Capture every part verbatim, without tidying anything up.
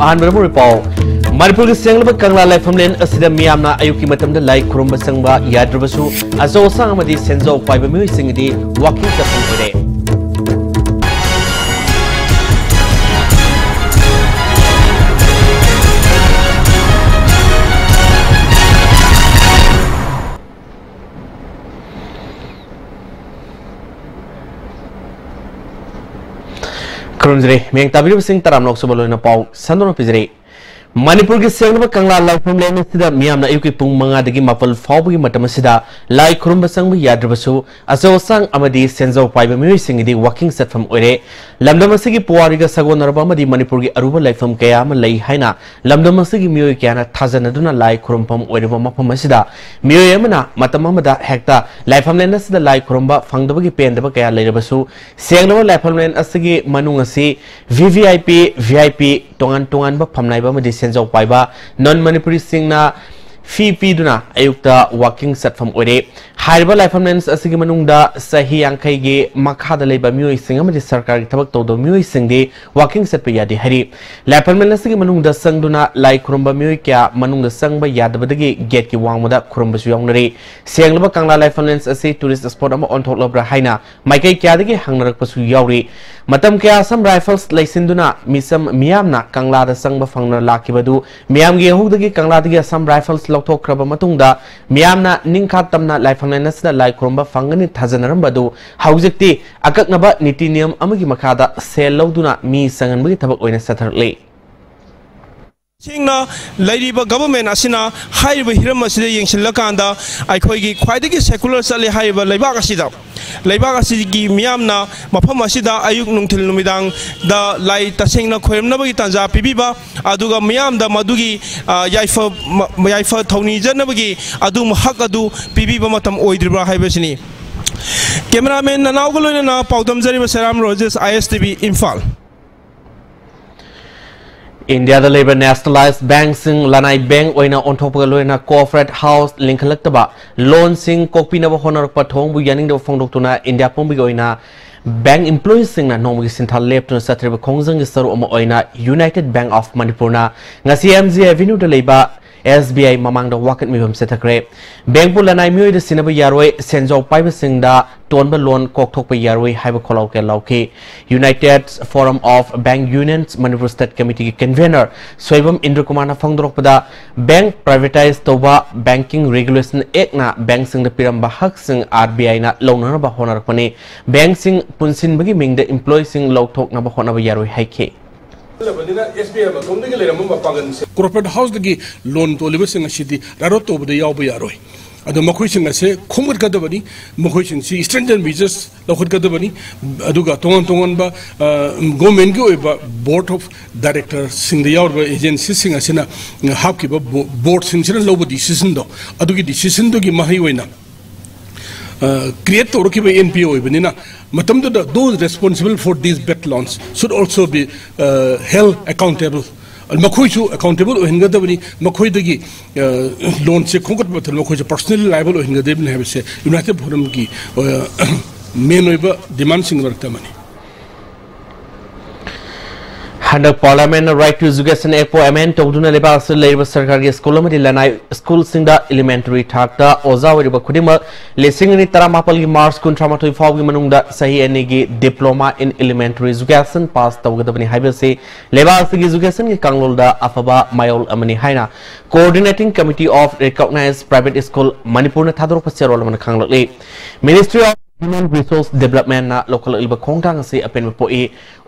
ꯑꯍꯥꯟꯕꯗ ꯃꯔꯨ ꯄꯥꯎ꯫ ꯃꯅꯤꯄꯨꯔꯒꯤ ꯁꯦꯡꯂꯕ ꯀꯪꯂꯥ ꯂꯥꯏꯐꯝꯂꯦꯟ ꯑꯁꯤꯗ ꯃꯤꯌꯥꯝꯅ ꯑꯌꯨꯛꯀꯤ ꯃꯇꯝꯗ ꯂꯥꯏ ꯈꯨꯔꯨꯝꯕ ꯆꯪꯕ ꯌꯥꯗ꯭ꯔꯕꯁꯨ, ꯑꯆꯧ ꯑꯁꯥꯡ ꯑꯃꯗꯤ ꯁꯦꯟꯖꯥꯎ ꯄꯥꯏꯕ ꯃꯤꯑꯣꯏꯁꯤꯡꯒꯤꯗꯤ ꯋꯥꯀꯤꯡ ꯆꯠꯐꯝ ꯑꯣꯏꯔꯦ꯫ ꯈꯨꯔꯨꯝꯖꯔꯤ꯫ ꯃꯤꯌꯦꯡ ꯇꯥꯕꯤꯔꯤꯕꯁꯤꯡ ꯇꯔꯥꯝꯅ ꯑꯣꯛꯆꯕ ꯂꯣꯏꯅ ꯄꯥꯎ ꯁꯟꯗꯣꯛꯅ ꯄꯤꯖꯔꯤ꯫ ꯃꯅꯤꯄꯨꯔꯒꯤ ꯁꯦꯡꯂꯕ ꯀꯪꯂꯥ ꯂꯥꯏꯐꯝꯂꯦꯟ ꯑꯁꯤꯗ ꯃꯤꯌꯥꯝꯅ ꯑꯌꯨꯛꯀꯤ ꯄꯨꯡ ꯃꯉꯥꯗꯒꯤ ꯃꯥꯄꯜ ꯐꯥꯎꯕꯒꯤ ꯃꯇꯝ ꯑꯁꯤꯗ ꯂꯥꯏ ꯈꯨꯔꯨꯝꯕ ꯆꯪꯕ ꯌꯥꯗ꯭ꯔꯕꯁꯨ, ꯑꯆꯧ ꯑꯁꯥꯡ ꯑꯃꯗꯤ ꯁꯦꯟꯖꯥꯎ ꯄꯥꯏꯕ ꯃꯤꯑꯣꯏꯁꯤꯡꯒꯤꯗꯤ ꯋꯥꯀꯤꯡ ꯆꯠꯐꯝ ꯑꯣꯏꯔꯦ꯫ ꯂꯝꯗꯝ ꯑꯁꯤꯒꯤ ꯄꯨꯋꯥꯔꯤꯒ ꯁꯥꯒꯣꯟꯅꯔꯕ ꯑꯃꯗꯤ ꯃꯅꯤꯄꯨꯔꯒꯤ ꯑꯔꯨꯕ ꯂꯥꯏꯐꯝ ꯀꯌꯥ ꯑꯃ ꯂꯩ ꯍꯥꯏꯅ ꯂꯝꯗꯝ ꯑꯁꯤꯒꯤ ꯃꯤꯑꯣꯏ ꯀꯌꯥꯅ ꯊꯥꯖꯅꯗꯨꯅ ꯂꯥꯏ ꯈꯨꯔꯨꯝꯐꯝ ꯑꯣꯏꯔꯕ ꯃꯐꯝ ꯑꯁꯤꯗ ꯃꯤꯑꯣꯏ ꯑꯃꯅ ꯃꯇꯝ ꯑꯃꯗ ꯍꯦꯛꯇ ꯂꯥꯏꯐꯝꯂꯦꯟ ꯑꯁꯤꯗ ꯂꯥꯏ ꯈꯨꯔꯨꯝꯕ ꯐꯪꯗꯕꯒꯤ ꯄꯦꯟꯗꯕ ꯀꯌꯥ ꯂꯩꯔꯕꯁꯨ, ꯁꯦꯡꯂꯕ ꯂꯥꯏꯐꯝꯂꯦꯟ ꯑꯁꯤꯒꯤ ꯃꯅꯨꯡ ꯑꯁꯤ V V I P, V I P, ꯇꯣꯉꯥꯟ ꯇꯣꯉꯥꯟꯕ ꯐꯝꯅꯥꯏꯕ ꯑꯃꯗꯤ ꯁꯦꯟꯖꯥꯎ ꯄꯥꯏꯕ ꯅꯟ ꯃꯅꯤꯄꯨꯔꯤꯁꯤꯡꯅ ꯐꯤ ꯄꯤꯗꯨꯅ ꯑꯌꯨꯛꯇ ꯋꯥꯀꯤꯡ ꯆꯠꯐꯝ ꯑꯣꯏꯔꯦ꯫ ꯍꯥꯏꯔꯤꯕ ꯂꯥꯏꯐꯝꯂꯦꯟ ꯑꯁꯤꯒꯤ ꯃꯅꯨꯡꯗ ꯆꯍꯤ ꯌꯥꯡꯈꯩꯒꯤ ꯃꯈꯥꯗ ꯂꯩꯕ ꯃꯤꯑꯣꯏꯁꯤꯡ ꯑꯃꯗꯤ ꯁꯔꯀꯥꯔꯒꯤ ꯊꯕꯛ ꯇꯧꯗꯕ ꯃꯤꯑꯣꯏꯁꯤꯡꯗꯤ ꯋꯥꯀꯤꯡ ꯆꯠꯄ ꯌꯥꯗꯦ ꯍꯥꯏꯔꯤ꯫ ꯂꯥꯏꯐꯝꯂꯦꯟ ꯑꯁꯤꯒꯤ ꯃꯅꯨꯡꯗ ꯆꯪꯗꯨꯅ ꯂꯥꯏ ꯈꯨꯔꯨꯝꯕ ꯃꯤꯑꯣꯏ ꯀꯌꯥ ꯃꯅꯨꯡꯗ ꯆꯪꯕ ꯌꯥꯗꯕꯗꯒꯤ ꯒꯦꯠꯀꯤ ꯋꯥꯡꯃꯗ ꯈꯨꯔꯨꯝꯕꯁꯨ ꯌꯥꯎꯅꯔꯤ꯫ ꯁꯦꯡꯂꯕ ꯀꯪꯂꯥ ꯂꯥꯏꯐꯝꯂꯦꯟ ꯑꯁꯤ ꯇꯨꯔꯤꯁ ꯁ꯭ꯄꯣꯠ ꯑꯃ ꯑꯣꯟꯊꯣꯛꯂꯕ꯭ꯔꯥ ꯍꯥꯏꯅ ꯃꯥꯏꯀꯩ ꯀꯌꯥꯗꯒꯤ ꯍꯪꯅꯔꯛꯄꯁꯨ ꯌꯥꯎꯔꯤ꯫ ꯃꯇꯝ ꯀꯌꯥ ꯑꯁꯥꯝ ꯔꯥꯏꯐꯜꯁ ꯂꯩꯁꯤꯟꯗꯨꯅ ꯃꯤꯆꯝ ꯃꯤꯌꯥꯝꯅ ꯀꯪꯂꯥꯗ ꯆꯪꯕ ꯐꯪꯅ ꯂꯥꯛꯈꯤꯕꯗꯨ ꯃꯤꯌꯥꯝꯒꯤ ꯏꯍꯧꯗꯒꯤ ꯀꯪꯂꯥꯗꯒꯤ ꯑꯁꯥꯝ ꯔꯥꯏꯐꯜꯁ ꯂꯧꯊꯣꯛꯈ꯭ꯔꯕ ꯃꯇꯨꯡꯗ ꯃꯤꯌꯥꯝꯅ ꯅꯤꯡꯈꯥ ꯇꯝꯅ ꯂꯥꯏꯐꯝꯂꯦꯟ ꯑꯁꯤꯗ ꯂꯥꯏ ꯈꯨꯔꯨꯝꯕ ꯐꯪꯒꯅꯤ ꯊꯥꯖꯅꯔꯝꯕ ꯑꯗꯨ ꯍꯧꯖꯤꯛꯇꯤ ꯑꯀꯛꯅꯕ ꯅꯤꯇꯤ ꯅꯤꯌꯝ ꯑꯃꯒꯤ ꯃꯈꯥꯗ ꯁꯦꯜ ꯂꯧꯗꯨꯅ ꯃꯤ ꯆꯪꯍꯟꯕꯒꯤ ꯊꯕꯛ ꯑꯣꯏꯅ ꯆꯠꯊꯔꯛꯂꯤ꯫ ꯁꯦꯡꯅ ꯂꯩꯔꯤꯕ ꯒꯚꯔꯟꯃꯦꯟ ꯑꯁꯤꯅ ꯍꯥꯏꯔꯤꯕ ꯍꯤꯔꯝ ꯑꯁꯤꯗ ꯌꯦꯡꯁꯤꯜꯂꯀꯥꯟꯗ ꯑꯩꯈꯣꯏꯒꯤ ꯈ꯭ꯋꯥꯏꯗꯒꯤ ꯁꯦꯀꯨꯂꯔ ꯆꯠꯂꯤ ꯍꯥꯏꯔꯤꯕ ꯂꯩꯕꯥꯛ ꯑꯁꯤꯗ, ꯂꯩꯕꯥꯛ ꯑꯁꯤꯒꯤ ꯃꯤꯌꯥꯝꯅ ꯃꯐꯝ ꯑꯁꯤꯗ ꯑꯌꯨꯛ ꯅꯨꯡꯊꯤꯜ ꯅꯨꯃꯤꯗꯥꯡꯗ ꯂꯥꯏ ꯇꯁꯦꯡꯅ ꯈꯣꯏꯔꯝꯅꯕꯒꯤ ꯇꯥꯟꯖꯥ ꯄꯤꯕꯤꯕ, ꯑꯗꯨꯒ ꯃꯤꯌꯥꯝꯗ ꯃꯗꯨꯒꯤ, ꯑ, ꯌꯥꯏꯐ-, ꯃ-, ꯌꯥꯏꯐ ꯊꯧꯅꯤꯖꯅꯕꯒꯤ ꯑꯗꯨꯒꯨꯝꯕ ꯍꯛ ꯑꯗꯨ ꯄꯤꯕꯤꯕ ꯃꯇꯝ ꯑꯣꯏꯗ꯭ꯔꯤꯕ꯭ꯔꯥ ꯍꯥꯏꯕꯁꯤꯅꯤ꯫ ꯀꯦꯃꯦꯔꯥꯃꯦꯟ ꯅꯅꯥꯎꯒ ꯂꯣꯏꯅꯅ ꯄꯥꯎꯗꯝꯖꯔꯤꯕ ꯁꯦꯔꯥꯝ ꯔꯣꯖꯦꯁ, ꯑꯥꯏ ꯑꯦꯁ ꯇꯤ ꯚꯤ, ꯏꯝꯐꯥꯜ꯫ ꯏꯟꯗꯤꯌꯥꯗ ꯂꯩꯕ ꯅꯦꯁꯅꯦꯂꯥꯏꯖ ꯕꯦꯡꯛꯁꯤꯡ ꯂꯅꯥꯏ ꯕꯦꯡꯛ ꯑꯣꯏꯅ ꯑꯣꯟꯊꯣꯛꯄꯒ ꯂꯣꯏꯅꯅ ꯀꯣꯑꯣꯄꯔꯦꯠ ꯍꯥꯎꯁ ꯂꯤꯡꯈꯠꯂꯛꯇꯕ ꯂꯣꯟꯁꯤꯡ ꯀꯣꯛꯄꯤꯅꯕ ꯍꯣꯠꯅꯔꯛꯄ ꯊꯧꯑꯣꯡꯕꯨ ꯌꯥꯅꯤꯡꯗꯕ ꯐꯣꯡꯗꯣꯛꯇꯨꯅ ꯏꯟꯗꯤꯌꯥ ꯄꯨꯝꯕꯒꯤ ꯑꯣꯏꯅ ꯕꯦꯡꯛ ꯏꯝꯄ꯭ꯂꯣꯌꯤꯁꯁꯤꯡꯅ ꯅꯣꯡꯃꯒꯤ ꯁꯤꯟꯊꯥ ꯂꯦꯞꯇꯨꯅ ꯆꯠꯊꯔꯤꯕ ꯈꯣꯡꯖꯪꯒꯤ ꯁꯔꯨꯛ ꯑꯃ ꯑꯣꯏꯅ ꯌꯨꯅꯥꯏꯇꯦꯗ ꯕꯦꯡꯛ ꯑꯣꯐ ꯃꯅꯤꯄꯨꯔꯅ ꯉꯁꯤ ꯑꯦꯝ ꯖꯤ ꯑꯦꯚꯦꯅ꯭ꯌꯨꯗ ꯂꯩꯕ ꯑꯦꯁ ꯕꯤ ꯑꯥꯏ ꯃꯃꯥꯡꯗ ꯋꯥꯀꯠ ꯃꯤꯐꯝ ꯆꯠꯊꯈ꯭ꯔꯦ꯫ ꯕꯦꯡꯛꯄꯨ ꯂꯅꯥꯏ ꯃꯤꯑꯣꯏꯗ ꯁꯤꯟꯅꯕ ꯌꯥꯔꯣꯏ, ꯁꯦꯟꯖꯥꯎ ꯄꯥꯏꯕꯁꯤꯡꯗ ꯇꯣꯟꯕ ꯂꯣꯟ ꯀꯣꯛꯊꯣꯛꯄ ꯌꯥꯔꯣꯏ ꯍꯥꯏꯕ ꯈꯣꯜꯂꯥꯎ ꯀꯌꯥ ꯂꯥꯎꯈꯤ꯫ United forum of bank unions Manipur state ꯀꯃꯤꯇꯤꯒꯤ ꯀꯟꯚꯦꯅꯔ ꯁꯣꯏꯕꯝ ꯏꯟꯗ꯭ꯔꯀꯨꯃꯥꯔꯅ ꯐꯣꯡꯗꯣꯔꯛꯄꯗ, ꯕꯦꯡꯛ ꯄ꯭ꯔꯥꯏꯚꯦꯇꯥꯏꯖ ꯇꯧꯕ, ꯕꯦꯡꯀꯤꯡ ꯔꯤꯒꯨꯂꯦꯁꯟ ꯑꯦꯛꯅ ꯕꯦꯡꯛꯁꯤꯡꯗ ꯄꯤꯔꯝꯕ ꯍꯛꯁꯤꯡ ꯑꯥꯔ ꯕꯤ ꯑꯥꯏꯅ ꯂꯧꯅꯅꯕ ꯍꯣꯠꯅꯔꯛꯄꯅꯤ꯫ ꯕꯦꯡꯛꯁꯤꯡ ꯄꯨꯟꯁꯤꯟꯕꯒꯤ ꯃꯤꯡꯗ ꯏꯝꯄ꯭ꯂꯣꯌꯤꯁꯤꯡ ꯂꯧꯊꯣꯛꯅꯕ ꯍꯣꯠꯅꯕ ꯌꯥꯔꯣꯏ ꯍꯥꯏꯈꯤ꯫ ꯂꯩꯔꯕꯅꯤꯅ ꯑꯦꯁ ꯕꯤ ꯑꯥꯏ ꯃꯇꯣꯝꯗꯒꯤ ꯂꯩꯔꯝꯕ ꯃꯄꯥꯡꯒꯜꯁꯦ꯫ ꯀꯣꯔꯄꯣꯔꯦꯠ ꯍꯥꯎꯁꯇꯒꯤ ꯂꯣꯟ ꯇꯣꯜꯂꯤꯕꯁꯤꯡ ꯑꯁꯤꯗꯤ ꯔꯥꯔꯣꯠ ꯇꯧꯕꯗ ꯌꯥꯎꯕ ꯌꯥꯔꯣꯏ꯫ ꯑꯗꯣ ꯃꯈꯣꯏꯁꯤꯡ ꯑꯁꯦ ꯈꯣꯝꯒꯠꯀꯗꯕꯅꯤ꯫ ꯃꯈꯣꯏꯁꯤꯡꯁꯤ ꯏꯁꯇ꯭ꯔꯦꯡꯊꯟ ꯃꯦꯖꯔꯁ ꯂꯧꯈꯠꯀꯗꯕꯅꯤ꯫ ꯑꯗꯨꯒ ꯇꯣꯉꯥꯟ ꯇꯣꯉꯥꯟꯕ, ꯑ, ꯒꯣꯔꯃꯦꯟꯒꯤ ꯑꯣꯏꯕ ꯕꯣꯔꯗ ꯑꯣꯐ ꯗꯥꯏꯔꯦꯛꯇꯔꯁꯤꯡꯗ ꯌꯥꯎꯔꯤꯕ ꯑꯦꯖꯦꯟꯁꯤꯁꯤꯡ ꯑꯁꯤꯅ ꯍꯥꯞꯈꯤꯕ ꯕꯣ-, ꯕꯣꯔꯗꯁꯤꯡꯁꯤꯅ ꯂꯧꯕ ꯗꯤꯁꯤꯖꯟꯗꯣ, ꯑꯗꯨꯒꯤ ꯗꯤꯁꯤꯖꯟꯗꯨꯒꯤ ꯃꯍꯩ ꯑꯣꯏꯅ, ꯑ, ꯀ꯭ꯔꯤꯌꯦꯠ ꯇꯧꯔꯛꯈꯤꯕ ꯑꯦꯟ ꯄꯤ ꯑꯣ ꯑꯣꯏꯕꯅꯤꯅ, ꯃꯇꯝꯗꯨꯗ those responsible for these bad loans should also be, uh, held accountable. ꯃꯈꯣꯏꯁꯨ ꯑꯦꯀꯥꯎꯟꯇꯦꯕꯜ ꯑꯣꯏꯍꯟꯒꯗꯕꯅꯤ꯫ ꯃꯈꯣꯏꯗꯒꯤ, ꯑ, ꯂꯣꯟꯁꯦ ꯈꯣꯝꯒꯠꯄ ꯃꯇꯝꯗ ꯃꯈꯣꯏꯁꯦ ꯄꯔꯁꯅꯦꯜꯂꯤ ꯂꯥꯏꯕꯜ ꯑꯣꯏꯍꯟꯒꯗꯕꯅꯤ ꯍꯥꯏꯕꯁꯦ ꯌꯨꯅꯥꯏꯇꯦꯗ ꯐꯣꯔꯝꯒꯤ, ꯑ, ꯃꯦꯟ ꯑꯣꯏꯕ ꯗꯤꯃꯥꯟꯁꯤꯡꯒꯤ ꯃꯔꯛꯇ ꯑꯃꯅꯤ꯫ ꯍꯟꯗꯛ ꯄꯥꯔꯂꯤꯌꯥꯃꯦꯟꯠꯅ ꯔꯥꯏꯠ ꯇꯨ ꯑꯦꯖꯨꯀꯦꯁꯟ ꯑꯦꯛꯄꯨ ꯑꯦꯃꯦꯟꯗ ꯇꯧꯗꯨꯅ ꯂꯩꯕꯥꯛ ꯑꯁꯤꯗ ꯂꯩꯔꯤꯕ ꯁꯔꯀꯥꯔꯒꯤ ꯁ꯭ꯀꯨꯜ ꯑꯃꯗꯤ ꯂꯅꯥꯏ ꯁ꯭ꯀꯨꯜꯁꯤꯡꯗ ꯏꯂꯤꯃꯦꯟꯇꯔꯤ ꯊꯥꯛꯇ ꯑꯣꯖꯥ ꯑꯣꯏꯔꯤꯕ ꯈꯨꯗꯤꯡꯃꯛ ꯂꯤꯁꯤꯡ ꯑꯅꯤ ꯇꯔꯥꯃꯥꯄꯜꯒꯤ ꯃꯥꯔꯆ ꯀꯨꯟꯊ꯭ꯔꯥ ꯃꯥꯊꯣꯏ ꯐꯥꯎꯕꯒꯤ ꯃꯅꯨꯡꯗ ꯆꯍꯤ ꯑꯅꯤꯒꯤ Diploma in Elementary Education pass ꯇꯧꯒꯗꯕꯅꯤ ꯍꯥꯏꯕꯁꯤ ꯂꯩꯕꯥꯛ ꯑꯁꯤꯒꯤ ꯑꯦꯖꯨꯀꯦꯁꯟꯒꯤ ꯀꯥꯡꯂꯣꯟꯗ ꯑꯐꯕ ꯃꯥꯌꯣꯜ ꯑꯃꯅꯤ ꯍꯥꯏꯅ Coordinating Committee of Recognized Private School ꯃꯅꯤꯄꯨꯔꯅ ꯊꯥꯗꯣꯔꯛꯄ ꯆꯦꯔꯣꯜ ꯑꯃꯅ ꯈꯪꯂꯛꯂꯤ꯫ Ministry of Human Resource Developmentꯅ ꯂꯧꯈꯠꯂꯛꯂꯤꯕ ꯈꯣꯡꯊꯥꯡ ꯑꯁꯤ ꯑꯄꯦꯟꯕ ꯄꯣꯛꯏ꯫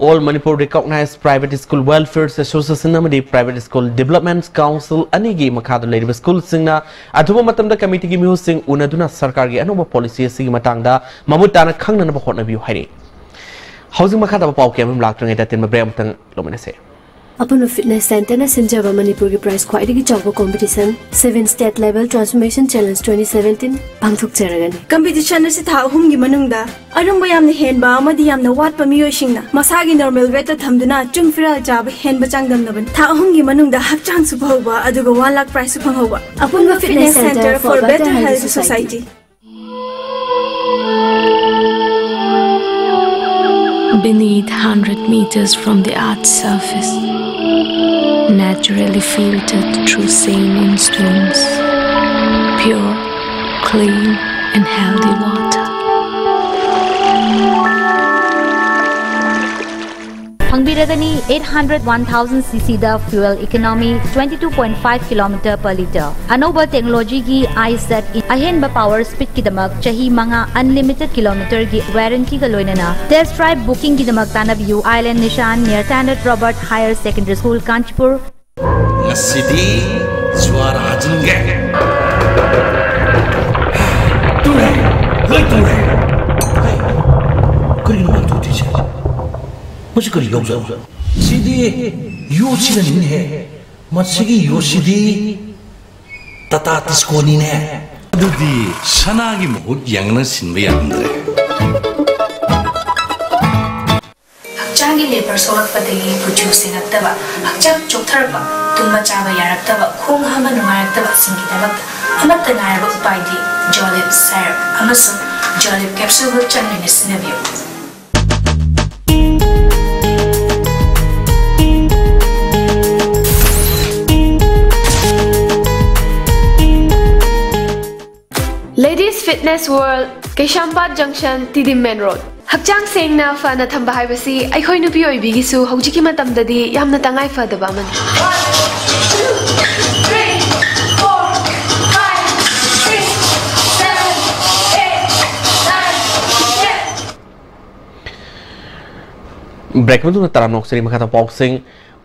All Manipur Recognized Private School Welfare Association ꯑꯃꯗꯤ Private School Development Council ꯑꯅꯤꯒꯤ ꯃꯈꯥꯗ ꯂꯩꯔꯤꯕ ꯁ꯭ꯀꯨꯜꯁꯤꯡꯅ ꯑꯊꯨꯕ ꯃꯇꯝꯗ ꯀꯃꯤꯇꯤꯒꯤ ꯃꯤꯍꯨꯠꯁꯤꯡ ꯎꯅꯗꯨꯅ ꯁꯔꯀꯥꯔꯒꯤ ꯑꯅꯧꯕ ꯄꯣꯂꯤꯁꯤ ꯑꯁꯤꯒꯤ ꯃꯇꯥꯡꯗ ꯃꯃꯨꯠ ꯇꯥꯅ ꯈꯪꯅꯅꯕ ꯍꯣꯠꯅꯕꯤꯌꯨ ꯍꯥꯏꯔꯤ꯫ ꯍꯧꯖꯤꯛ ꯃꯈꯥ ꯇꯥꯕ ꯄꯥꯎ ꯀꯌꯥ ꯑꯃꯔꯣꯝ ꯂꯥꯛꯇ꯭ꯔꯤꯉꯩꯗ ꯑꯇꯦꯟꯕ ꯕ꯭ꯔꯦꯛ ꯑꯃꯇꯪ ꯂꯧꯃꯤꯟꯅꯁꯦ꯫ ꯑꯄꯨꯟꯕ ꯐꯤꯠꯅꯦꯁ ꯁꯦꯟꯇꯔꯅ ꯁꯤꯟꯖꯕ ꯃꯅꯤꯄꯨꯔꯒꯤ ꯄ꯭ꯔꯥꯏꯖ ꯈ꯭ꯋꯥꯏꯗꯒꯤ ꯆꯥꯎꯕ competition Seven State Level Transformation Challenge twenty seventeen ꯄꯥꯡꯊꯣꯛꯆꯔꯒꯅꯤ꯫ ꯀꯝꯄꯤꯇꯤꯁꯟ ꯑꯁꯤ ꯊꯥ ꯑꯍꯨꯝꯒꯤ ꯃꯅꯨꯡꯗ ꯑꯔꯨꯝꯕ ꯌꯥꯝꯅ ꯍꯦꯟꯕ ꯑꯃꯗꯤ ꯌꯥꯝꯅ ꯋꯥꯠꯄ ꯃꯤꯑꯣꯏꯁꯤꯡꯅ ꯃꯁꯥꯒꯤ ꯅꯣꯔꯃꯦꯜ ꯋꯦꯠꯇ ꯊꯝꯗꯨꯅ ꯑꯆꯨꯝ ꯐꯤꯔꯥꯜ ꯆꯥꯕ ꯍꯦꯟꯕ ꯆꯥꯡꯗꯝꯅꯕꯅꯤ꯫ ꯊꯥ ꯑꯍꯨꯝꯒꯤ ꯃꯅꯨꯡꯗ ꯍꯛꯆꯥꯡꯁꯨ ꯐꯍꯧꯕ ꯑꯗꯨꯒ one lakh prize ꯁꯨ ꯐꯪꯍꯧꯕ꯫ ꯑꯄꯨꯟꯕ Fitness Center for Better Health Society꯫ Beneath hundred meters from the earth's surface, naturally filtered through saline streams, pure, clean, and healthy water. ꯐꯪꯕꯤꯔꯒꯅꯤ eight hundred one thousand cc the fuel economy twenty two point five kilometer per liter꯫ ꯑꯅꯧꯕ technology ꯒꯤ I-Set ꯑꯍꯦꯟꯕ power speed ꯀꯤꯗꯃꯛ ꯆꯍꯤ ꯃꯉꯥ unlimited kilometer ꯒꯤ warranty ꯒ ꯂꯣꯏꯅꯅ test drive booking ꯒꯤꯗꯃꯛ ꯇꯥꯟꯅꯕꯤꯌꯨ꯫ Island Nishan near Standard Robert Higher Secondary School, Kanchipur꯫ ꯉꯁꯤꯗꯤ ꯖ꯭ꯋꯥꯔ ꯍꯥꯖꯤꯟꯒꯦ꯫ ꯇꯨꯔꯦ, ꯂꯣꯏ ꯇꯨꯔꯦ꯫ ꯍꯩ, ꯀꯔꯤꯅꯣ ꯃꯥꯅ ꯇꯧꯗꯣꯏꯁꯦ? ꯃꯁꯤ ꯀꯔꯤ ꯌꯥꯎꯖꯥꯠꯅꯣ? ꯁꯤꯗꯤ ꯌꯣꯠꯁꯤꯅꯅꯤꯅꯦꯍꯦ꯫ ꯃꯁꯤꯒꯤ ꯌꯣꯠꯁꯤꯗꯤ ꯇꯥꯇꯥ ꯇꯤꯁꯀꯣꯅꯤꯅꯦ꯫ ꯑꯗꯨꯗꯤ ꯁꯅꯥꯒꯤ ꯃꯍꯨꯠ ꯌꯥꯡꯅ ꯁꯤꯟꯕ ꯌꯥꯔꯝꯗ꯭ꯔꯦ꯫ ꯍꯛꯆꯥꯡꯒꯤ ꯂꯦꯕꯔ ꯁꯣꯛꯂꯛꯄꯗꯒꯤ ꯀꯨꯆꯨ ꯁꯦꯡꯉꯛꯇꯕ, ꯍꯛꯆꯥꯡ ꯆꯣꯛꯊꯔꯛꯄ, ꯇꯨꯝꯕ ꯆꯥꯕ ꯌꯥꯔꯛꯇꯕ, ꯈꯣꯡ ꯍꯥꯝꯕ ꯅꯨꯡꯉꯥꯏꯔꯛꯇꯕꯁꯤꯡꯒꯤꯗꯃꯛꯇ ꯑꯃꯠꯇ ꯉꯥꯏꯔꯕ ꯎꯄꯥꯏꯗꯤ ꯖꯣꯂꯤꯞ ꯁꯥꯏꯔꯞ ꯑꯃꯁꯨꯡ ꯖꯣꯂꯤꯞ ꯀꯦꯞꯁꯨꯜꯕꯨ ꯆꯥꯡ ꯅꯥꯏꯅ ꯁꯤꯖꯤꯟꯅꯕꯤꯌꯨ꯫ Ladies Fitness World, Keishampat Junction, Tidim Main Road. ꯍꯛꯆꯥꯡ ꯁꯦꯡꯅ ꯐꯅ ꯊꯝꯕ ꯍꯥꯏꯕꯁꯤ ꯑꯩꯈꯣꯏ ꯅꯨꯄꯤ ꯑꯣꯏꯕꯤꯒꯤꯁꯨ ꯍꯧꯖꯤꯛꯀꯤ ꯃꯇꯝꯗꯗꯤ ꯌꯥꯝꯅ ꯇꯉꯥꯏ ꯐꯗꯕ ꯑꯃꯅꯤ꯫ Break ꯃꯇꯨꯡꯗ ꯇꯔꯥꯝꯅ ꯑꯣꯛꯆꯔꯤ꯫ ꯃꯈꯥ ꯇꯥꯕ ꯄꯥꯎꯁꯤꯡ꯫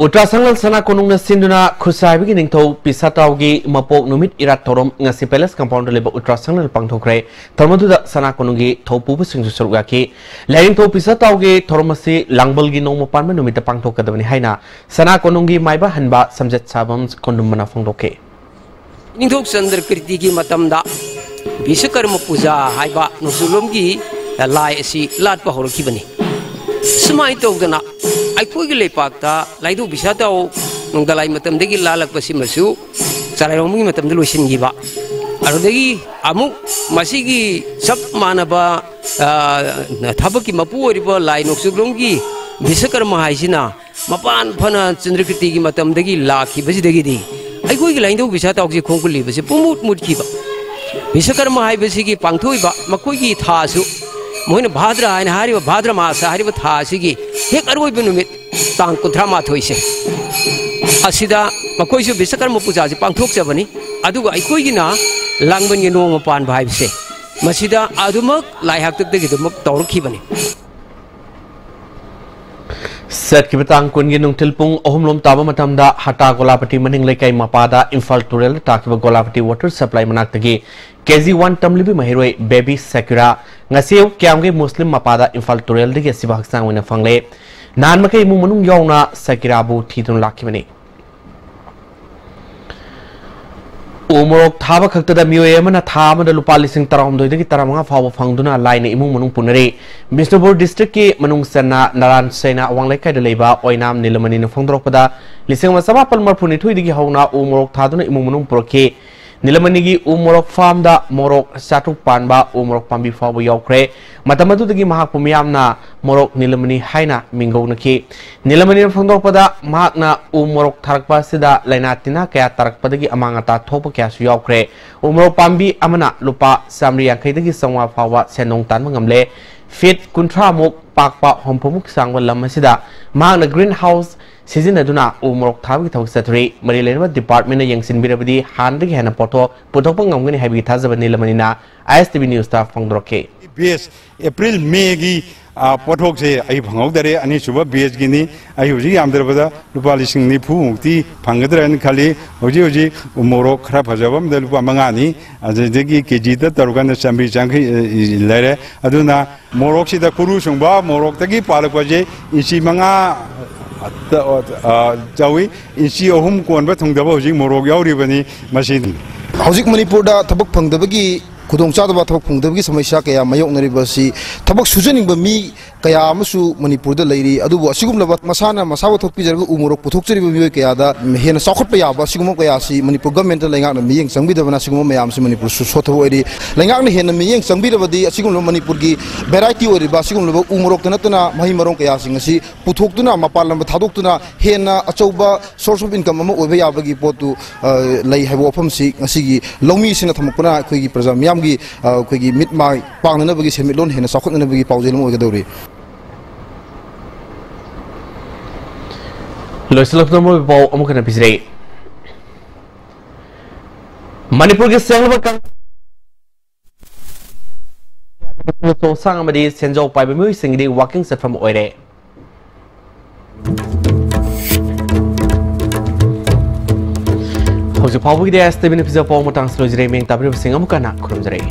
ꯎꯇ꯭ꯔꯥꯁꯪꯂꯜ ꯁꯅꯥ ꯀꯣꯅꯨꯡꯅ ꯁꯤꯟꯗꯨꯅ ꯈꯨꯠꯁꯥꯏꯕꯒꯤ ꯅꯤꯡꯊꯧ ꯄꯤꯁꯥꯇꯥꯎꯒꯤ ꯃꯄꯣꯛ ꯅꯨꯃꯤꯠ ꯏꯔꯥꯠ ꯊꯧꯔꯝ ꯉꯁꯤ Palace Compound ꯗ ꯂꯩꯕ ꯎꯇ꯭ꯔꯥꯁꯪꯂꯜ ꯄꯥꯡꯊꯣꯛꯈ꯭ꯔꯦ꯫ ꯊꯧꯔꯝ ꯑꯗꯨꯗ ꯁꯅꯥ ꯀꯣꯅꯨꯡꯒꯤ ꯊꯧꯄꯨꯕꯁꯤꯡꯁꯨ ꯁꯔꯨꯛ ꯌꯥꯈꯤ꯫ ꯂꯥꯏꯅꯤꯡꯊꯧ ꯄꯤꯁꯥꯇꯥꯎꯒꯤ ꯊꯧꯔꯝ ꯑꯁꯤ ꯂꯥꯡꯕꯜꯒꯤ ꯅꯣꯡꯃ ꯄꯥꯟꯕ ꯅꯨꯃꯤꯠꯇ ꯄꯥꯡꯊꯣꯛꯀꯗꯕꯅꯤ ꯍꯥꯏꯅ ꯁꯅꯥ ꯀꯣꯅꯨꯡꯒꯤ ꯃꯥꯏꯕ ꯍꯟꯕ ꯁꯝꯖꯦꯠ ꯁꯥꯕꯝ ꯀꯣꯅꯨꯡꯕꯅ ꯐꯣꯡꯗꯣꯛꯈꯤ꯫ ꯅꯤꯡꯊꯧ ꯆꯟꯗ꯭ꯔ ꯀꯤꯔꯇꯤꯒꯤ ꯃꯇꯝꯗ ꯕꯤꯁꯀꯔꯃ ꯄꯨꯖꯥ ꯍꯥꯏꯕ ꯅꯣꯡꯆꯨꯞꯂꯣꯝꯒꯤ ꯂꯥꯏ ꯑꯁꯤ ꯂꯥꯠꯄ ꯍꯧꯔꯛꯈꯤꯕꯅꯤ꯫ ꯁꯨꯃꯥꯏꯅ ꯇꯧꯗꯅ ꯑꯩꯈꯣꯏꯒꯤ ꯂꯩꯄꯥꯛꯇ ꯂꯥꯏꯅꯤꯡꯊꯧ ꯄꯤꯁꯥꯇꯥꯎ ꯅꯣꯡꯗꯂꯥꯏ ꯃꯇꯝꯗꯒꯤ ꯂꯥꯠꯂꯛꯄꯁꯤꯃꯁꯨ ꯆꯔꯥꯏꯔꯣꯡꯕꯒꯤ ꯃꯇꯝꯗ ꯂꯣꯏꯁꯤꯟꯈꯤꯕ꯫ ꯑꯗꯨꯗꯒꯤ ꯑꯃꯨꯛ ꯃꯁꯤꯒꯤ ꯆꯞ ꯃꯥꯟꯅꯕ, ꯑ, ꯊꯕꯛꯀꯤ ꯃꯄꯨ ꯑꯣꯏꯔꯤꯕ ꯂꯥꯏ ꯅꯣꯡꯆꯨꯞꯂꯣꯝꯒꯤ ꯕꯤꯁꯀꯔꯃ ꯍꯥꯏꯁꯤꯅ ꯃꯄꯥꯟ ꯐꯅ ꯆꯟꯗ꯭ꯔꯀꯤꯔꯇꯤꯒꯤ ꯃꯇꯝꯗꯒꯤ ꯂꯥꯛꯈꯤꯕꯁꯤꯗꯒꯤꯗꯤ ꯑꯩꯈꯣꯏꯒꯤ ꯂꯥꯏꯅꯤꯡꯊꯧ ꯄꯤꯁꯥ ꯇꯥꯎꯁꯦ ꯈꯣꯡꯒꯨꯜ ꯂꯤꯕꯁꯦ ꯄꯨꯡꯃꯨꯠ ꯃꯨꯠꯈꯤꯕ꯫ ꯕꯤꯁꯀꯔꯃ ꯍꯥꯏꯕꯁꯤꯒꯤ ꯄꯥꯡꯊꯣꯛꯏꯕ ꯃꯈꯣꯏꯒꯤ ꯊꯥꯁꯨ, ꯃꯈꯣꯏꯅ ꯚꯥꯗ꯭ꯔ ꯍꯥꯏꯅ ꯍꯥꯏꯔꯤꯕ, ꯚꯥꯗ꯭ꯔ ꯃꯥꯁ ꯍꯥꯏꯔꯤꯕ ꯊꯥ ꯑꯁꯤꯒꯤ ꯍꯦꯛ ꯑꯔꯣꯏꯕ ꯅꯨꯃꯤꯠ, ꯇꯥꯡ ꯀꯨꯟꯊ꯭ꯔꯥ ꯃꯥꯊꯣꯏꯁꯦ, ꯑꯁꯤꯗ ꯃꯈꯣꯏꯁꯨ ꯕꯤꯁꯀꯔꯃ ꯄꯨꯖꯥꯁꯤ ꯄꯥꯡꯊꯣꯛꯆꯕꯅꯤ꯫ ꯑꯗꯨꯒ ꯑꯩꯈꯣꯏꯒꯤꯅ ꯂꯥꯡꯕꯟꯒꯤ ꯅꯣꯡꯃ ꯄꯥꯟꯕ ꯍꯥꯏꯕꯁꯦ, ꯃꯁꯤꯗ ꯑꯗꯨꯃꯛ ꯂꯥꯏ ꯍꯥꯛꯇꯛꯇꯒꯤ ꯑꯗꯨꯃꯛ ꯇꯧꯔꯛꯈꯤꯕꯅꯤ꯫ ꯆꯠꯈꯤꯕ ꯇꯥꯡ ꯀꯨꯟꯒꯤ ꯅꯨꯡꯊꯤꯜ ꯄꯨꯡ ꯑꯍꯨꯝ ꯂꯣꯝ ꯇꯥꯕ ꯃꯇꯝꯗ ꯍꯇꯥ ꯒꯣꯂꯥꯄꯇꯤ ꯃꯅꯤꯡ ꯂꯩꯀꯥꯏ ꯃꯄꯥꯗ ꯏꯝꯐꯥꯜ ꯇꯨꯔꯦꯜꯗ ꯇꯥꯈꯤꯕ ꯒꯣꯂꯥꯄꯇꯤ ꯋꯥꯇꯔ ꯁꯄ꯭ꯂꯥꯏ ꯃꯅꯥꯛꯇꯒꯤ ꯀꯦ ꯖꯤ ꯋꯥꯟ ꯇꯝꯂꯤꯕꯤ ꯃꯍꯩꯔꯣꯏ ꯕꯦꯕꯤ ꯁꯀꯤꯔꯥ ꯉꯁꯤ ꯑꯌꯨꯛ ꯀ꯭ꯌꯥꯝꯒꯩ ꯃꯨꯁꯂꯤꯝ ꯃꯄꯥꯗ ꯏꯝꯐꯥꯜ ꯇꯨꯔꯦꯜꯗꯒꯤ ꯑꯁꯤꯕ ꯍꯛꯆꯥꯡ ꯑꯣꯏꯅ ꯐꯪꯂꯦ꯫ ꯅꯍꯥꯟ ꯃꯈꯩ ꯏꯃꯨꯡ ꯃꯅꯨꯡ ꯌꯥꯎꯅ ꯁꯀꯤꯔꯥꯕꯨ ꯊꯤꯗꯨꯅ ꯂꯥꯛꯈꯤꯕꯅꯤ꯫ ꯎ ꯃꯣꯔꯣꯛ ꯊꯥꯕ ꯈꯛꯇꯗ ꯃꯤꯑꯣꯏ ꯑꯃꯅ ꯊꯥ ꯑꯃꯗ ꯂꯨꯄꯥ ꯂꯤꯁꯤꯡ ꯇꯔꯥꯍꯨꯝꯗꯣꯏꯗꯒꯤ ꯇꯔꯥꯃꯉꯥ ꯐꯥꯎꯕ ꯐꯪꯗꯨꯅ ꯂꯥꯏꯅ ꯏꯃꯨꯡ ꯃꯅꯨꯡ ꯄꯨꯅꯔꯤ꯫ ꯕꯤꯁꯅꯨꯄꯨꯔ ꯗꯤꯁꯇ꯭ꯔꯤꯛꯀꯤ ꯃꯅꯨꯡ ꯆꯟꯅ ꯅꯔꯥꯟ ꯁꯦꯅꯥ ꯑꯋꯥꯡ ꯂꯩꯀꯥꯏꯗ ꯂꯩꯕ ꯑꯣꯏꯅꯥꯝ ꯅꯤꯂꯃꯅꯤꯅ ꯐꯣꯡꯗꯣꯔꯛꯄꯗ, ꯂꯤꯁꯤꯡ ꯑꯃ ꯆꯃꯥꯄꯜ ꯃꯔꯤꯐꯨꯅꯤꯊꯣꯏꯗꯒꯤ ꯍꯧꯅ ꯎ ꯃꯣꯔꯣꯛ ꯊꯥꯗꯨꯅ ꯏꯃꯨꯡ ꯃꯅꯨꯡ ꯄꯨꯔꯛꯈꯤ꯫ ꯅꯤꯂꯃꯅꯤꯒꯤ ꯎ ꯃꯣꯔꯣꯛ ꯐꯥꯔꯝꯗ ꯃꯣꯔꯣꯛ ꯆꯥꯇ꯭ꯔꯨꯛ ꯄꯥꯟꯕ ꯎ ꯃꯣꯔꯣꯛ ꯄꯥꯝꯕꯤ ꯐꯥꯎꯕ ꯌꯥꯎꯈ꯭ꯔꯦ꯫ ꯃꯇꯝ ꯑꯗꯨꯗꯒꯤ ꯃꯍꯥꯛꯄꯨ ꯃꯤꯌꯥꯝꯅ ꯃꯣꯔꯣꯛ ꯅꯤꯂꯃꯅꯤ ꯍꯥꯏꯅ ꯃꯤꯡꯒꯧꯅꯈꯤ꯫ ꯅꯤꯂꯃꯅꯤꯅ ꯐꯣꯡꯗꯣꯔꯛꯄꯗ, ꯃꯍꯥꯛꯅ ꯎ ꯃꯣꯔꯣꯛ ꯊꯥꯔꯛꯄ ꯑꯁꯤꯗ ꯂꯥꯏꯅꯥ ꯇꯤꯟꯅꯥ ꯀꯌꯥ ꯇꯥꯔꯛꯄꯗꯒꯤ ꯑꯃꯥꯡ ꯑꯇꯥ ꯊꯣꯛꯄ ꯀꯌꯥꯁꯨ ꯌꯥꯎꯈ꯭ꯔꯦ꯫ ꯎ ꯃꯣꯔꯣꯛ ꯄꯥꯝꯕꯤ ꯑꯃꯅ ꯂꯨꯄꯥ ꯆꯥꯃꯔꯤ ꯌꯥꯡꯈꯩꯗꯒꯤ ꯆꯥꯝꯃꯉꯥ ꯐꯥꯎꯕ ꯁꯦꯟꯗꯣꯡ ꯇꯥꯟꯕ ꯉꯝꯂꯦ꯫ ꯐꯤꯠ ꯀꯨꯟꯊ꯭ꯔꯥꯃꯨꯛ ꯄꯥꯛꯄ, ꯍꯨꯝꯐꯨꯃꯨꯛ ꯁꯥꯡꯕ ꯂꯝ ꯑꯁꯤꯗ ꯃꯍꯥꯛꯅ ꯒ꯭ꯔꯤꯟ ꯍꯥꯎꯁ ꯁꯤꯖꯤꯟꯅꯗꯨꯅ ꯎ ꯃꯣꯔꯣꯛ ꯊꯥꯕꯒꯤ ꯊꯕꯛ ꯆꯠꯊꯔꯤ꯫ ꯃꯔꯤ ꯂꯩꯅꯕ ꯗꯤꯄꯥꯔꯠꯃꯦꯟꯅ ꯌꯦꯡꯁꯤꯟꯕꯤꯔꯕꯗꯤ ꯍꯥꯟꯅꯗꯒꯤ ꯍꯦꯟꯅ ꯄꯣꯠꯊꯣꯛ ꯄꯨꯊꯣꯛꯄ ꯉꯝꯒꯅꯤ ꯍꯥꯏꯕꯒꯤ ꯊꯥꯖꯕ ꯅꯤꯂꯃꯅꯤꯅ ꯑꯥꯏ ꯑꯦꯁ ꯇꯤ ꯚꯤ ꯅ꯭ꯌꯨꯁꯇ ꯐꯣꯡꯗꯣꯔꯛꯈꯤ꯫ ꯕꯦꯁ ꯑꯦꯄ꯭ꯔꯤꯜ ꯃꯦꯒꯤ, ꯑ, ꯄꯣꯠꯊꯣꯛꯁꯦ ꯑꯩ ꯐꯪꯍꯧꯗꯔꯦ꯫ ꯑꯅꯤꯁꯨꯕ ꯕꯦꯁꯀꯤꯅꯤ꯫ ꯑꯩ ꯍꯧꯖꯤꯛ ꯌꯥꯝꯗ꯭ꯔꯕꯗ ꯂꯨꯄꯥ ꯂꯤꯁꯤꯡ ꯅꯤꯐꯨꯃꯨꯛꯇꯤ ꯐꯪꯒꯗ꯭ꯔꯥ ꯍꯥꯏꯅ ꯈꯜꯂꯤ꯫ ꯍꯧꯖꯤꯛ ꯍꯧꯖꯤꯛ ꯎ ꯃꯣꯔꯣꯛ ꯈꯔ ꯐꯖꯕ ꯑꯃꯗ ꯂꯨꯄꯥ ꯃꯉꯥꯅꯤ, ꯑꯗꯨꯗꯒꯤ ꯀꯦ ꯖꯤꯗ ꯇꯧꯔꯀꯥꯟꯗ ꯆꯥꯝꯃꯔꯤ ꯆꯥꯝꯃꯔꯤ, ꯑ, ꯂꯩꯔꯦ꯫ ꯑꯗꯨꯅ ꯃꯣꯔꯣꯛꯁꯤꯗ ꯀꯨꯔꯨ ꯁꯨꯡꯕ ꯃꯣꯔꯣꯛꯇꯒꯤ ꯄꯥꯜꯂꯛꯄꯁꯦ ꯏꯟꯆꯤ ꯃꯉꯥ, ꯑ, ꯑ, ꯆꯥꯎꯏ꯫ ꯏꯟꯆꯤ ꯑꯍꯨꯝ ꯀꯣꯟꯕ ꯊꯨꯡꯗꯕ ꯍꯧꯖꯤꯛ ꯃꯣꯔꯣꯛ ꯌꯥꯎꯔꯤꯕꯅꯤ꯫ ꯃꯁꯤ ꯍꯧꯖꯤꯛ ꯃꯅꯤꯄꯨꯔꯗ ꯊꯕꯛ ꯐꯪꯗꯕꯒꯤ ꯈꯨꯗꯣꯡꯆꯥꯗꯕ ꯊꯕꯛ ꯐꯪꯗꯕꯒꯤ ꯁꯃꯁ꯭ꯌꯥ ꯀꯌꯥ ꯃꯥꯌꯣꯛꯅꯔꯤꯕ ꯑꯁꯤ ꯊꯕꯛ ꯁꯨꯖꯅꯤꯡꯕ ꯃꯤ ꯀꯌꯥ ꯑꯃꯁꯨ ꯃꯅꯤꯄꯨꯔꯗ ꯂꯩꯔꯤ꯫ ꯑꯗꯨꯕꯨ ꯑꯁꯤꯒꯨꯝꯂꯕ ꯃꯁꯥꯅ ꯃꯁꯥꯕꯨ ꯊꯣꯛꯄꯤꯖꯔꯒ ꯎ ꯃꯣꯔꯣꯛ ꯄꯨꯊꯣꯛꯆꯔꯤꯕ ꯃꯤꯑꯣꯏ ꯀꯌꯥꯗ ꯍꯦꯟꯅ ꯆꯥꯎꯈꯠꯄ ꯌꯥꯕ ꯑꯁꯤꯒꯨꯝꯕ ꯀꯌꯥ ꯑꯁꯤ ꯃꯅꯤꯄꯨꯔ ꯒꯚꯔꯟꯃꯦꯟꯠꯇ ꯂꯩꯉꯥꯛꯅ ꯃꯤꯠꯌꯦꯡ ꯆꯪꯕꯤꯗꯕꯅ ꯑꯁꯤꯒꯨꯝꯕ ꯃꯌꯥꯝꯁꯤ ꯃꯅꯤꯄꯨꯔꯁꯨ ꯁꯣꯠꯊꯕ ꯑꯣꯏꯔꯤ꯫ ꯂꯩꯉꯥꯛꯅ ꯍꯦꯟꯅ ꯃꯤꯠꯌꯦꯡ ꯆꯪꯕꯤꯔꯕꯗꯤ ꯑꯁꯤꯒꯨꯝꯂꯕ ꯃꯅꯤꯄꯨꯔꯒꯤ ꯚꯦꯔꯥꯏꯇꯤ ꯑꯣꯏꯔꯤꯕ ꯑꯁꯤꯒꯨꯝꯂꯕ ꯎ ꯃꯣꯔꯣꯛꯇ ꯅꯠꯇꯅ ꯃꯍꯩ ꯃꯔꯣꯡ ꯀꯌꯥꯁꯤꯡ ꯑꯁꯤ ꯄꯨꯊꯣꯛꯇꯨꯅ ꯃꯄꯥꯟ ꯂꯝꯗ ꯊꯥꯗꯣꯛꯇꯨꯅ ꯍꯦꯟꯅ ꯑꯆꯧꯕ source of income ꯑꯃ ꯑꯣꯏꯕ ꯌꯥꯕꯒꯤ ꯄꯣꯠꯇꯨ, ꯑ, ꯂꯩ ꯍꯥꯏꯕ ꯋꯥꯐꯝꯁꯤ ꯉꯁꯤꯒꯤ ꯂꯧꯃꯤꯁꯤꯡꯅ ꯊꯝꯃꯛꯄꯅ ꯑꯩꯈꯣꯏꯒꯤ ꯄ꯭ꯔꯖꯥ ꯃꯤꯌꯥꯝꯒꯤ, ꯑ, ꯑꯩꯈꯣꯏꯒꯤ ꯃꯤꯠ ꯃꯥꯏ ꯄꯥꯡꯅꯅꯕꯒꯤ ꯁꯦꯟꯃꯤꯠꯂꯣꯟ ꯍꯦꯟꯅ ꯆꯥꯎꯈꯠꯅꯅꯕꯒꯤ ꯄꯥꯎꯖꯦꯜ ꯑꯃ ꯑꯣꯏꯒꯗꯧꯔꯤ꯫ ꯂꯣꯏꯁꯤꯜꯂꯛꯄꯗ ꯃꯔꯨꯑꯣꯏꯕ ꯄꯥꯎ ꯑꯃꯨꯛ ꯍꯟꯅ ꯄꯤꯖꯔꯛꯏ꯫ ꯃꯅꯤꯄꯨꯔꯒꯤ ꯁꯦꯡꯂꯕ ꯀꯪ-, ꯆꯣꯡꯁꯥꯡ ꯑꯃꯗꯤ ꯁꯦꯟꯖꯥꯎ ꯄꯥꯏꯕ ꯃꯤꯑꯣꯏꯁꯤꯡꯒꯤꯗꯤ walking ꯆꯠꯐꯝ ꯑꯣꯏꯔꯦ꯫ ꯍꯧꯖꯤꯛ ꯐꯥꯎꯕꯒꯤꯗꯤ ꯑꯦꯁ ꯇꯤ ꯚꯤꯅ ꯄꯤꯖꯕ ꯄꯥꯎ ꯃꯇꯥꯡꯁꯤ ꯂꯣꯏꯖꯔꯦ꯫ ꯃꯤꯌꯦꯡ ꯇꯥꯕꯤꯔꯤꯕꯁꯤꯡ ꯑꯃꯨꯛ ꯍꯟꯅ ꯈꯨꯔꯨꯝꯖꯔꯤ꯫